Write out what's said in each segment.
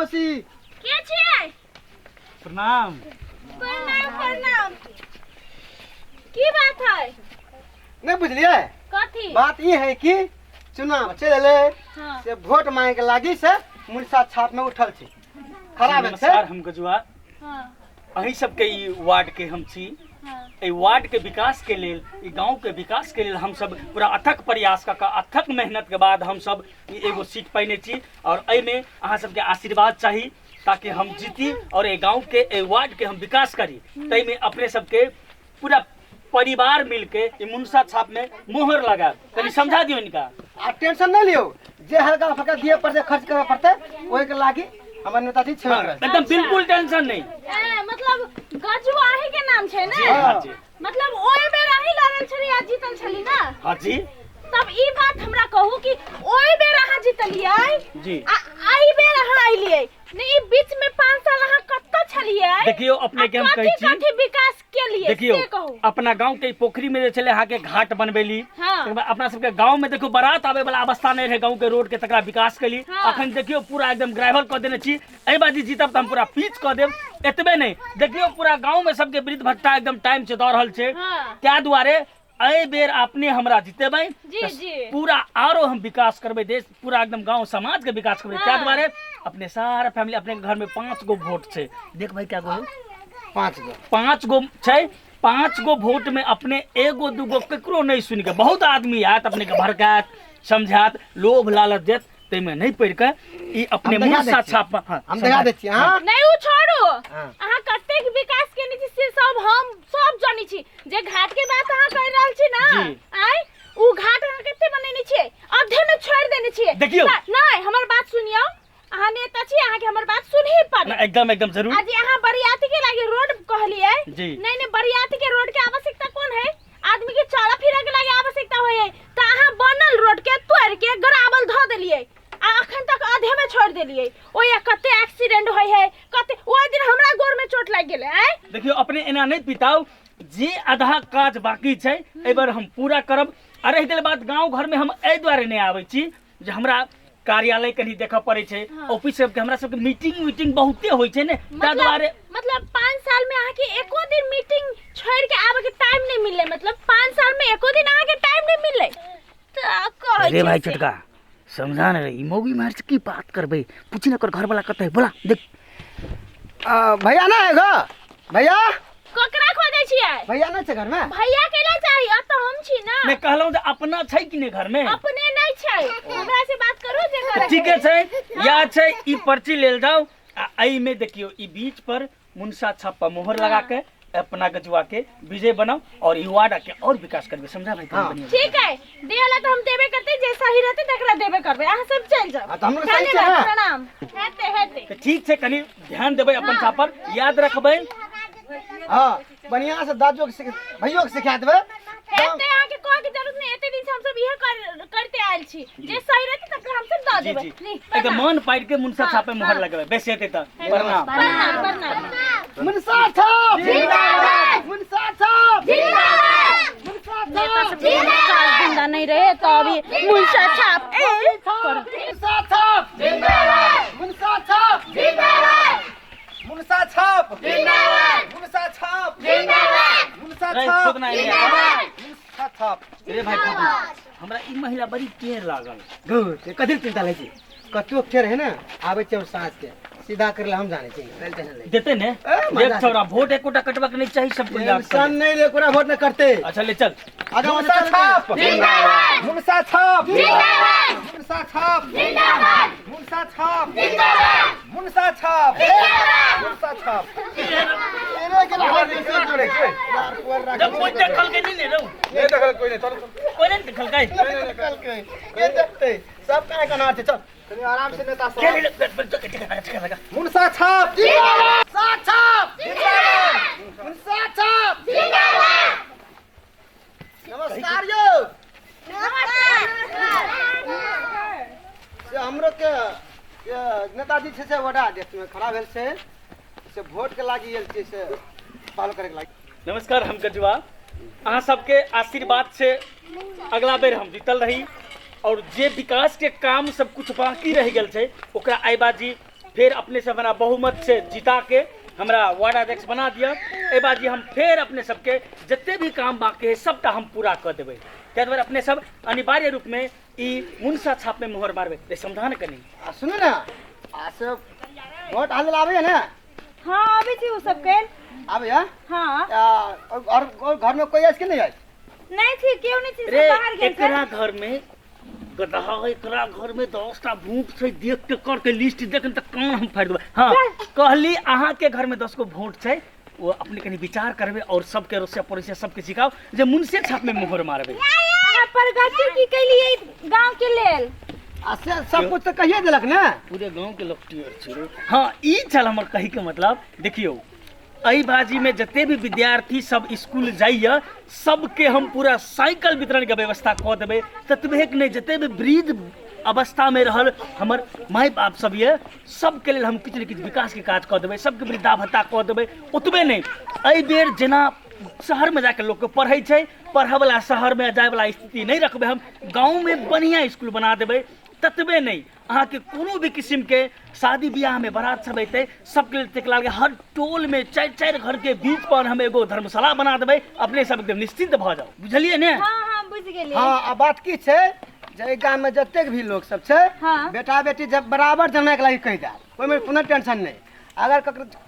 मौसी। के छियै? प्रणाम। प्रणाम प्रणाम। की बात है? नहीं बुझलिए? कथी बात ई है कि चुनाव चलि एलै। से वोट मांगे के लागी से मुनसा छाप में उठल छी, खड़ा भेल छै। नमस्कार, हम गजुआ। अहीं सबके ई वार्ड के हम छी। एहि वार्ड के विकास के लेल, ई गांव के विकास के लेल हम सब पूरा अथक प्रयास कऽ कऽ, अथक मेहनत के बाद हम सब ई एगो सीट पाइने छी और एहिमे अहाँ सबके आशीर्वाद चाही ताकि हम जीती और एहि गांव के, एहि वार्ड के हम विकास करी। ताहिमे अपने सबके पूरा परिवार मिलके ई मुनसा छाप में मोहर लगायब। कनि समझा दियौ इनका। आ टेंशन नहीं लियो, जे हल्का फल्का दिए पड़ते, खर्च करे पड़ते, ओहि के लागी हमर नेताजी छेबे करत। एकदम बिल्कुल टेंशन नहीं। ए, मतलब गजू अहीं के नाम छै ने? हाँ जी। मतलब ओहि बेर अहीं लड़ल छली आ जीतल छली ना? हाँ जी। तब ई बात हमरा कहू कि ओहि बेर अहाँ जीतलियै जी। आ एहि बेर अहाँ अयलियै नहीं, ई बीच में 5 साल अहाँ कतऽ छलियै? देखियौ, अपने के हम आ कहै छी। कथी कथी विकास केलियै देखियौ, से कहू। अपना गांव के पोखरी में जे छलै अहाँके घाट बनबेली। तकर बाद अपना सबके गांव में देखियौ बारात आबै वाला अवस्था नहि रहै गांव के रोड के, तकरा विकास केली। अखन देखियौ पूरा एकदम ग्रेवल कऽ देने छी। एहि बाजी जीतब तऽ हम पूरा पीच कऽ देब। एतबे नहि, देखियौ पूरा गांव में सबके वृद्ध भत्ता एकदम टाइम से दऽ रहल छै। ताहि दुआरे एहि बेर अपने हमरा जितेबै जी, तऽ जी। पूरा आरो हम विकास करबै देश, पूरा एकदम गांव समाज के विकास करबै। ताहि दुआरे अपने सारा फैमिली, अपने घर में 5 गो वोट छै। देख भाई क्या गो है? 5 गो। 5 गो छै। 5 गो वोट में अपने एगो दूगो केकरो नहीं सुन के बहुत आदमी आयत अपने के भड़कायत, समझायत, लोभ लालच देत, ताहिमे नहीं पढ़ि के ई अपने हम देखा मुँह दै छियै। छाप में, हाँ, हम देखा दै छियै, हाँ। नहीं, उ छोड़ू। हाँ। अहाँ कतेक विकास केने छी से सब हम सब जानै छी। जे घाट के बात अहाँ कहि रहल छी ना, जी। आय उ घाट अहाँ कते बनेने छियै? अधे में छोड़ देने छियै। देखियौ। नहीं, हमर बात सुनियौ, अहाँ नेता छी, अहाँ के हमर बात सुनही पड़त। ना, एकदम एकदम जरूर। आज अहाँ बरियाती के लागे रोड कहलियै। जी। नहीं नहीं, बरियाती के रोड के आवश्यकता कोन है? आदमी के चला फिरे के लागे आवश्यकता होय है। त अहाँ बनल रोड के तोड़ के ग्रावल धऽ देलियै आ अखन तक आधे में छोड़ देलियै। ओया कते एक्सीडेंट होय है, कते ओहि दिन हमरा गोर में चोट लागि गेलै। आँय? देखियौ, अपने एना नहीं पिताउ, जे आधा काज बाकी छै एहि बार हम पूरा करब। आ रहि गेल बात गाँव घर में हम एहि दुआरे नहीं आबै छी जे हमरा कार्यालय कनी देखऽ पड़ै छै, ऑफिस सबके हमरा सबके मीटिंग वीटिंग बहुते होइ छै ने, ताहि दुआरे। मतलब 5 साल में अहाँ के एको दिन मीटिंग छोड़ के आबे के टाइम नहीं मिलले। मतलब 5 साल में एको दिन अहाँ के टाइम नहीं मिलले। त कहै अरे छी भाई से। छोटका समझा ने रे, ई मौगी मार से की बात करबै, पूछी ने ओकर घर वाला कतऽ है, बोला देख। भैया ना है गो? भैया? ककरा खोजै छियै? भैया नहीं छै घर में? भैया केला चाही, अतऽ हम छी ना। मैं कहलहुँ जे अपना छै कि नहीं घर में? अपने नहीं छै, हमरा से बात करू जे करे। ठीके छै, या छै ई पर्ची लेल जाओ आ एहि में देखियौ ई बीच पर मुनसा छापा मोहर लगा के अपना गजुआ के विजय बनाओ और ई वार्ड के और विकास करबे। समझा भाई? हाँ। ठीक है, देला तो हम देबे करते, जे सही रहते तकरा देबे करबे। अहाँ सब चल जाओ। हाँ, तो हम लोग सही छै धन्यवाद, ना? प्रणाम। हेते हेते। तो ठीक छै, कनी ध्यान देबै अपन छाप पर, याद रखबै। हाँ, बढ़िया से दाजो के भैयो के सिखा देबै। एते अहाँ के कहऽ के जरूरत नहीं, एते दिन से हम सब इहे करते आयल छी, जे सही रहते तकरा हम सब दऽ जी, देबै। जी। नी, एकदम प्रणाम। मन पारि के मुनसा छापे मोहर लगेबै। बेसी हेतै तऽ प्रणाम। प्रणाम, प्रणाम। मुनसा छाप जिंदाबाद। मुनसा छाप जिंदाबाद। मुनसा नेता छाप सब काज धंधा नहीं रहे तो अभी मुनसा छाप ए करो। मुनसा छाप जिंदाबाद मुनसा छाप जिंदाबाद मुनसा छाप जिंदाबाद मुनसा छाप जिंदाबाद मुनसा रे, छाप खोदना एरिया। मुनसा छाप। रे भाई खोदना, हमरा ई महिला बड़ी टेढ़ लागल। गौ, से कथी चिंता लै छी? कतबो टेढ़ है ना, आबै छै हम साँझ के सीधा करे ला हम जाने छी, लेल टेंशन लै। देते ने? ए, मजा देख छौड़ा, वोट एकोटा कटबाक नहीं चाही, सब कोई याद टेंशन कर। नहीं ले, कोरा वोट न करते। अच्छा ले चल। आगा मुनसा छाप जिंदाबाद मुनसा छाप जिंदाबाद मुनसा छाप जिंदाबाद मुनसा छाप जिंदाबाद मुनसा छाप जिंदाबाद मुनसा छाप। एने के हाथ में से जोड़े, जोड़े। यार, कोर राख। जब कोई देखल के नहीं ने रहू। नहीं देखल कोई नहीं, चलो, चलो। कोई नहीं देखल के। देखल के। के देखते? सब काहे कना छै, चल। कनी आराम से नेता के साहब। ले, ले, ले, ले, ले, ले, ले। मुनसा छाप जिंदाबाद मुनसा छाप जिंदाबाद मुनसा छाप जिंदाबाद। नमस्कार यो। नमस्कार। से हमरो के नेताजी छै से वडा अध्यक्ष में खड़ा भेल छै, से वोट के लागी गेल छै, से पालो करे के लागी। नमस्कार, हम गजुआ। अहाँ सबके आशीर्वाद से अगला बेर हम जीतल रही और जे विकास के काम सब कुछ बाकी रह गेल छै ओकरा आइबाजी फेर अपने सब हमरा बहुमत से जिता के हमरा वार्ड अध्यक्ष बना दिअ। एहि बाजी हम फेर अपने सबके जते भी काम बाकी है सबटा हम पूरा कऽ देबै। ताहि दुआरे अपने सब अनिवार्य रूप में ई मुनसा छाप में मोहर मारबै। रे समझा ने कनी। आ सुनू ने, आ से वोट हाल आबैया ने? हाँ आबै छै ओ सबके। आबैया? हाँ। आ, और घर में कोई अछि कि नहीं अछि? नहीं छी, केओ नहीं छी, सब रे बाहर गेल छै। एकरा घर में गदहा, एकरा घर में 10टा भूत छै, देख के कर के लिस्ट देख त कान हम फाड़ि देबै। हाँ कहली अहाँ के घर में 10 गो भोट छै, वो अपने कनी विचार करबे और सबके रसिया पड़ोसिया सबके सिखाओ जे मुनसे छाप में मोहर मारबे। अहाँ प्रगति की कैलियै गांव के लेल? आ से सब कुछ तऽ कहिए देलक ने। पूरे गांव के लोग टियर छै रे। हाँ ई छल हमर कही के मतलब। देखियौ एहि बाजी में जते भी विद्यार्थी सब स्कूल जाइए सबके हम पूरा साइकिल वितरण के व्यवस्था कऽ देबै। ततबे नहि, जते भी वृद्ध अवस्था में रहल हमर माय बाप सब ये सबके लेल हम किछु ने किछु विकास के काज कऽ देबै, सबके वृद्धा भत्ता कऽ देबै। ओतबे नहि, एहि बेर जेना शहर में जाके लोकके पढ़ै छै, पढ़ऽवला शहर में जायवला स्थिति नहि रखबै, हम गाँव में बढ़िआँ स्कूल बना देबै। ततबे नहि, अहाँके कोनो भी किस्मके शादी बियाहमे बारात सब अयतै सबके लेल ताहिके लागे हर टोलमे 4-4 घर के बीच पर हम एगो धर्मशाला बना देबै। अपने सब एकदम निश्चिंत भऽ जाउ, बुझलियै ने? हाँ हाँ बुझि गेलियै। हाँ आ बात की छै जे एहि गाममे जतेक भी लोक सब छै, हाँ। बेटा बेटी जब बराबर जमायके लागि कहि देत, ओहिमे कोनो टेंशन नहि। अगर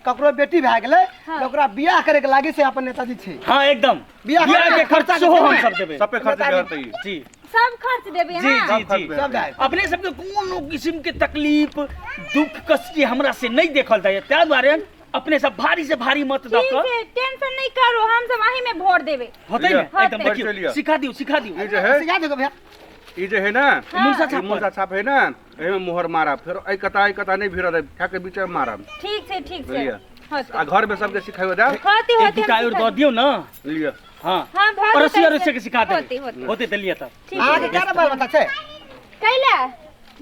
ककरो बेटी भए गेलै, हाँ। तऽ ओकरा बियाह करे के लागि से अपन नेताजी छै। हाँ एकदम, बियाह बियाह के खर्च खर्चा सेहो के हम सब देबै। सबके खर्च देबै ई। जी सब खर्च देबै। जी हाँ। जी जी सब जाए। अपने सबके कोनो किस्म के तकलीफ दुख कष्ट हमरा से नहीं देखल जाए, ताहि दुआरे अपने सब भारी से भारी मत दऽ ठीक कऽ छै, टेंशन नहीं करू, हम सब अही में वोट देबै। होतै ने? होतै। एकदम देखियौ, चलिए। सिखा दियौ, सिखा दियौ। ई जे है, सिखा दियौ भैया। ई जे है ना, मुनसा छाप ई मुनसा छाप है ना, एहिमे मोहर मारब, फेर एहि कता एहि कता नहि भिड़ऽ देब, खाके बीच में मारब। ठीक छै, ठीक छै। बुझलियै? होतै। आ घर में सबके सिखाइयो देब। होतै, एक होतै, दूटा हम और सिखा दऽ दियौ ने। लिअ। हाँ। हाँ, भऽ पड़ोसी जेतै। अड़ोसी के सिखा देबै। होतै, होतै। होतै तऽ लिअ तब। ठीक अहाँके छै। कएटा बाल बच्चा छै? कैला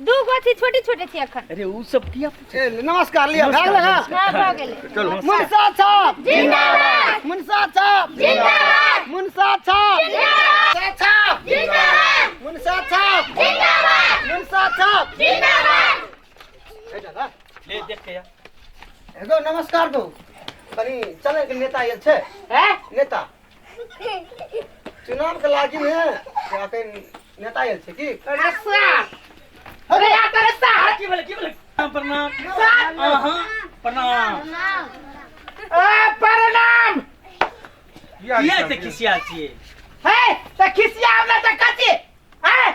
2 गो छै, छोटे छोटे छै अखन। अरे उ सब किया पूछै? ए, नमस्कार लिअ, भए गेलै हँ? हाँ, भऽ गेलै। चलू। मुनसा छाप जिंदाबाद, मुनसा छाप जिंदाबाद, मुनसा छाप जिंदाबाद, छाप जिंदाबाद, मुनसा छाप जिंदाबाद, मुनसा छाप जिंदाबाद। ए दादा, ले देख के या। एगो नमस्कार गो, कनी चले के नेता आयल छै। हैं? नेता चुनाव के लागी में अखन नेता आयल छै की? अरे साहब, अरे यार, अरे साहब। की भेलै, की भेलै? प्रणाम। अहाँ प्रणाम। ए, प्रणाम। किया एते खिसियाल छियै? हे, त खिसियाब ना त कथी? हैं?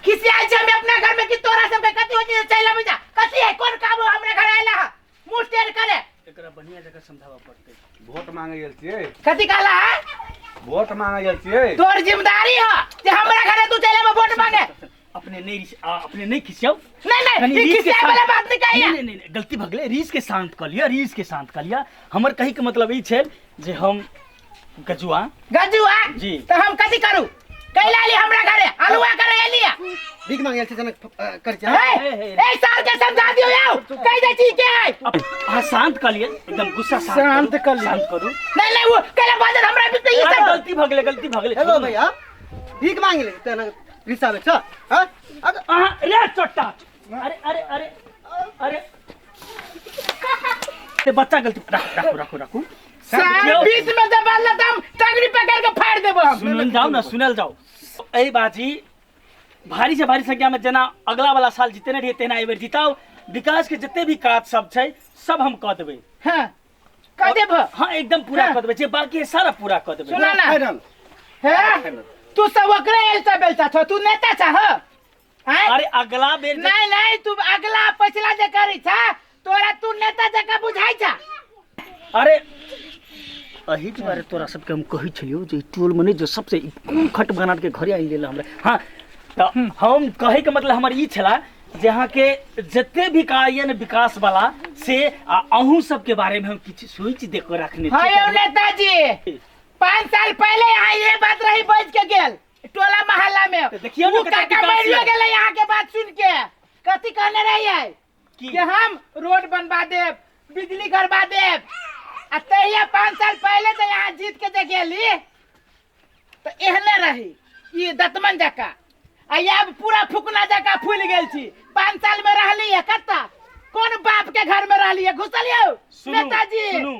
खिसियाल छै हम अपना घर में कि तोरा सबके कथी होइ छै? चलि अबै जा। कथी है? कोन काम हमरा घर आएला है? मुँह टेढ़ करे। एकरा बढ़िया जगह समझाबऽ पड़तै। वोट मांगे गेल छियै। कथी कहला है? वोट मांगे गेल छियै। तोर जिम्मेदारी है जे हमरा घरे तू चलि अबै वोट मांगे। अपने नहीं अपने नहीं खिसियाउ। नहीं, नहीं, कनी ई रीस के खिसियाए शांत- वाला बात नहीं कहिया। नहीं, नहीं, नहीं, गलती भऽ गेलै, रीस के शांत कऽ लिअ, रीस के शांत कऽ लिअ। हमर कही के मतलब ई छै जे हम गजुआ। गजुआ? जी। तऽ हम कथी करू? कैला एली हमरा घरे? हलुआ करे एली है? भीख मांगे छै जना करै छै। हे, हे, हे। ए साल के समझा दियो यौ। कहि दै छी के है? अहाँ शांत कऽ लिअ, एकदम गुस्सा शांत करू, कऽ लिअ। शांत करू। नहीं, नहीं, वो कैला बाजल हमरा बीच में ई अरे सब। गलती भऽ गेलै, गलती भऽ गेलै। हेलो छोड़ू ने। भैया, भीख मांगे ले तेना रिसाबै छ? हाँ? अगर अहाँ रे चोट्टा। अरे, अरे, अरे, अरे। ए, बच्चा गलती राखू, राखू, राखू, राखू। सार बीच में दबा लदम टंगड़ी पकड़ के फाड़ देबो हम। सुनल जाओ ना, सुनल जाओ। एहि बाजी भारी से भारी संख्या में जेना अगला वाला साल जीतेने रहिए तेना एहि बेर जिताओ। विकास के जते भी काज सब छै सब हम कऽ देबै। हाँ, कऽ देबो। हाँ, एकदम पूरा हाँ। कऽ देबै, जे बाकी है सारा पूरा कऽ देबै। सुना ना। फाइनल। हे, तू सब ओकरे एलता बेलता छौ, तू नेता छह, हँ? आँय? अरे अगला बेर जे- नहीं, नहीं, तू अगला पिछला जे करी छा तोरा तू नेता जकाँ बुझाइ छा। अरे एहि दुआरे तोरा सबके हम कहै छलियौ जे ई टोल में नहि जो सबसे ई कोन खट बना के घरे आनि लेल हमरा। हाँ, तऽ हम कहैके मतलब हमर ई छला जे अहाँके जते भी कार्य यऽ ने विकास वाला से आ अहूँ सबके बारे में हम किछु सोचि देख कऽ रखने हाँ छी। यौ नेताजी, 5 साल पहले यहाँ ये बात रही बज के गेल टोला मोहल्ला में। तऽ देखियौ ने उ कते काका विकास मरियो यऽ। गेलै यहाँ के बात सुन के। कथी कहने रहियै? की? कि हम रोड बनवा देब, बिजली करवा देब। आ तहिया 5 साल पहले जे यहाँ जीत के जे गेली तऽ एहने रही ई दतमन जकाँ, आ आब पूरा फुकना जकाँ फूलि गेल छी। 5 साल में रहली है कतऽ? कोन बाप के घर में रहलिए घुसलियो सुनू नेताजी सुनू,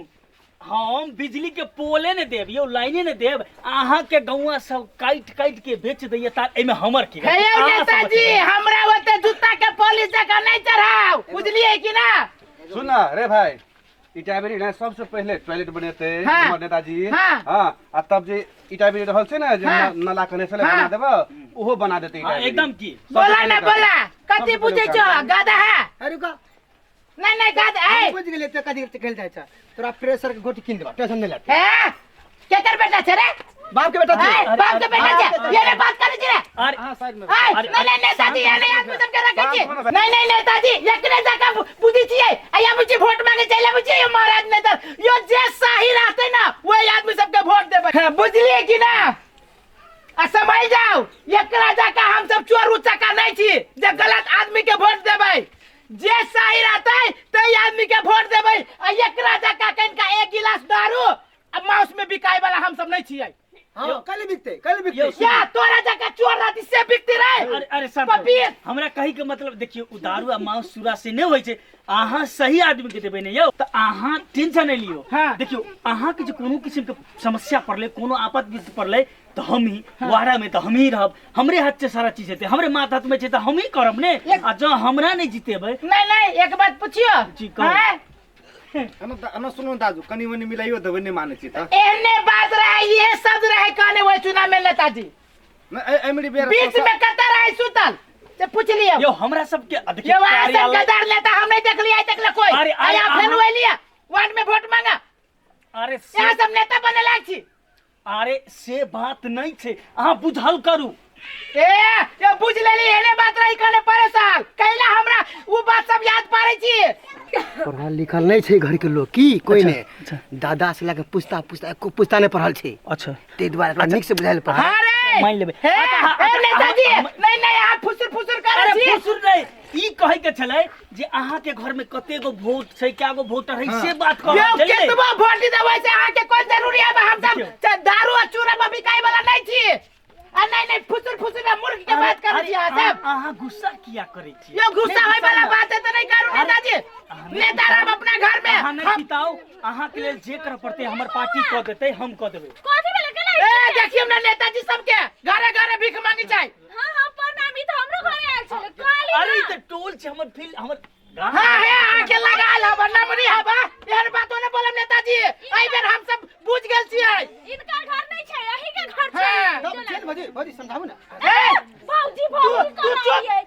हम बिजली के पोले ने देब यौ, लाइने ने देब, अहाँ के गौआ सब काटि काटि के बेच दैया, तार एहिमे हमर की हे यौ अहाँ सब नेताजी, बचबै। हमरा ओते जूता के पॉलिश जकाँ नहीं चढ़ाओ, बुझलिए कि ना? सुन ना रे भाई, ईटा बेरी ने सबसे पहले टॉयलेट बनेते हमर नेताजी। हाँ, आ तब जे ईटा बेरी रहल छै ने, जे नाला कने छलै बना देब, ओहो बना देते ईटा हाँ, बेरी। एकदम की सबसे बोला पहिले ना, काम। बोला कथी सबसे बुझै पहिले छौ काम। गधा है? अरे रुका। नहीं नहीं गधा है। बुझ गेलियै तऽ कथी खेल जाइ छै, तोरा प्रेशर के गोटी कीन देबा, टेंशन नहि लेते। हे केकर बेटा छै रे? बाप के बेटा छै। ए, बाप के बेटा छै, ये ने बात करै छी रे। अरे हाँ, साइड में। ए, अरे, नहीं नहीं नेताजी, ये नहीं आदमी सबके रखै छी। शांत बनो। नहीं नहीं नेताजी, एकरे जकाँ बुझै छियै, आ या बुझी वोट मांगे चलि आबै छियै। यो महाराज नेता यो जे सही रहतै ना वही आदमी सबके वोट देबै। हाँ, बुझलियै कि ना? आ समझ जाओ, एकरा जकाँ हम सब चोर उचक्का नहीं छी जे गलत आदमी के वोट देबै। जे सही रहतै तै आदमी के वोट देबै। आ एकरा जकाँ कनिका एक गिलास दारू आ माउस में बिकाय वाला हम सब नहीं छियै। हाँ, कल बिकते, कल बिकते। यौ, या तोरा जकाँ चोर रहती से बिकते रे। अरे अरे शांत पपीर। हमरा कही के मतलब देखियौ, उ दारू आ मांस सुरा से नहि होइ छै, अहाँ सही आदमी के देबै ने यौ, तऽ अहाँ टेंशन नहि लियौ। देखियौ, अहाँ के जे कोनो किसिम के समस्या पड़लै, कोनो आपत विपत पड़लै, तऽ हम ही वाड़ा में तऽ हम ही रहब, हमरे हाथ से सारा चीज हेतै, हमरे माथ हाथ में छै तऽ हम ही करब ने। आ जँ हमरा नहि जितेबै। नहीं नहीं, एक बात पूछियो। जी, कहू। हाँ? एना सुनू दाजू, कनि मनि मिलाइयो देबै, नहि मानै छी तऽ। एहने बात रहे, ये शब्द रहे कहने वही चुनाव में नेताजी। नहि, एमरी बेर बीच में कतऽ रहे सुतल से पूछ लियो। यौ, हमरा सबके देखियौ, ये वहाँ सब कार्यालय गद्दार नेता हम नहीं देख लिया तक कोई। अरे, अरे, अरे, फेर अहाँ- लिया वार्ड में वोट मांगा। अरे से यहाँ सब नेता बने लायक छी। अरे से बात नहीं छै, अहाँ बुझल करू। ए ये बुझ लेली, एने बात रही कहने परे साल कैला हमरा उ बात सब याद पारे छी। पढ़ल लिखल नहीं छै घर के लोग की कोई नहीं, दादा से लगे पूछता पूछता एको पूछता नहीं पढ़ल छै। अच्छा। ताहि दुआरे एकरा नीक से बुझायल पड़ल। अरे मान लेबै। हे, अच्छा, हाँ, ए, अच्छा, नेताजी, नहीं नहीं, अहाँ फुसुर फुसुर करै अरे छी। फुसुर नहीं, ई कहै के छलै जे अहाँ के घर में कते गो वोट छै, क्या गो वोटर है, से बात कह यौ, रहल छलियै। केतबो वोट देबै से अहाँ के कोन जरूरी है? हम सब देखियौ। दारू आ चूरा में बिकाय वाला नहीं छी। आ नहीं नहीं, फुसुर फुसुर ना मूर्ख के अरे, बात करै अरे, छी अहाँ सब। अहाँ गुस्सा किया करै छी? यौ, गुस्सा नहीं, होय वाला गुस्सा बात है तऽ नहीं करू अरे, नेताजी। अहाँ नहीं नेता राम अपना घर में। अहाँ नहीं हम- पिताओ, अहाँ के लेल जे करऽ पड़तै हमर पार्टी कऽ देतै, हम कऽ देबै। कथी भेलै केला? ए देखियौ ना नेताजी सबके घरे घरे भीख मांगी छै। हाँ हाँ, प्रणाम, ई तऽ हमरो घरे आयल छलै काली। अरे ई तऽ टोल छै हमर, फील हमर गाम। हाँ, हे आके लगाल हब नमरी हब, एहन बातो ने बोलब नेताजी। एहि बेर हम सब बुझ गेल छियै। इनकर घर नहीं छै, अही के घर छै। हाँ। तब चल भौजी, भौजी समझाबू ना। ए भौजी, तू भौजी तू कहाँ चुप। आइए?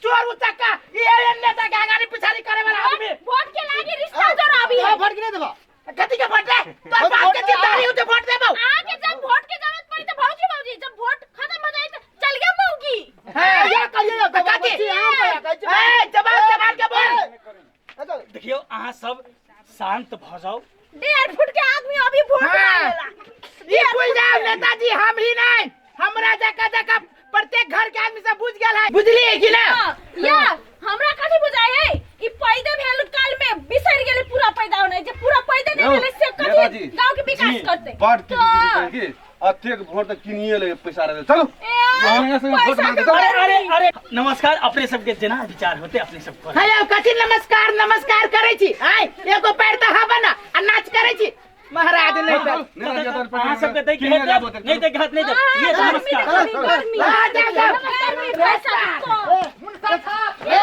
चोर उचक्का, ये एहन नेता के आगाड़ी पिछाड़ी करे वाला आदमी। वोट के लागी रिश्ता जोड़ाबी है। वोट के नहीं देबा। कथी के वोट रे? तोर बाप के जिम्मेदारी होते वोट देबौ। आके जब वोट के जरूरत पड़ी तो भौजी भौजी, जब वोट खत्म हो जाए तो चल गया मौगी। हाँ, या कहिए या तो कथी? कथी? आम कहिया, कहै छी। ए, जवाब सवाल के बोल। देखियौ, अहाँ सब शांत भऽ जाउ। 1.5 फुट के आदमी अभी वोट हाँ। मांगेला। ये भूल जाओ नेताजी, हम ही नहीं, हमरा जका जका प्रत्येक घर के आदमी सब बुझ गेल है। बुझलिए कि ना? हाँ, या हमरा कथी बुझाय है, ई पैदे भेल काल में बिसरि गेलै पूरा पैदा होनाइ, जे पूरा पैदे नहीं यौ, भेलै से कथी नेताजी, गांव के विकास जी, करतै। बड़ तो की की अतेक वोट तऽ किनिए ले पैसा रहे। चलू, ए, हम यहाँ से वोट पैसा मांगे, के चलू। अरे अरे अरे नमस्कार, अपने सबके जेना विचार होते अपने सब करू। हे यौ, कथी नमस्कार नमस्कार करै छी? आय एगो पैर तऽ हवा ना आ नाच करै छी महाराज। नहीं तऽ नेताजी, अतः अहाँ सबके दै के किनिए हेतै, लाबो तऽ नहि दै के हेतै, नहि दै। ये हाँ, नमस्कार। गर्मी, गर्मी, हाँ, जाओ, जाओ। गर्मी, पैसा को। ए,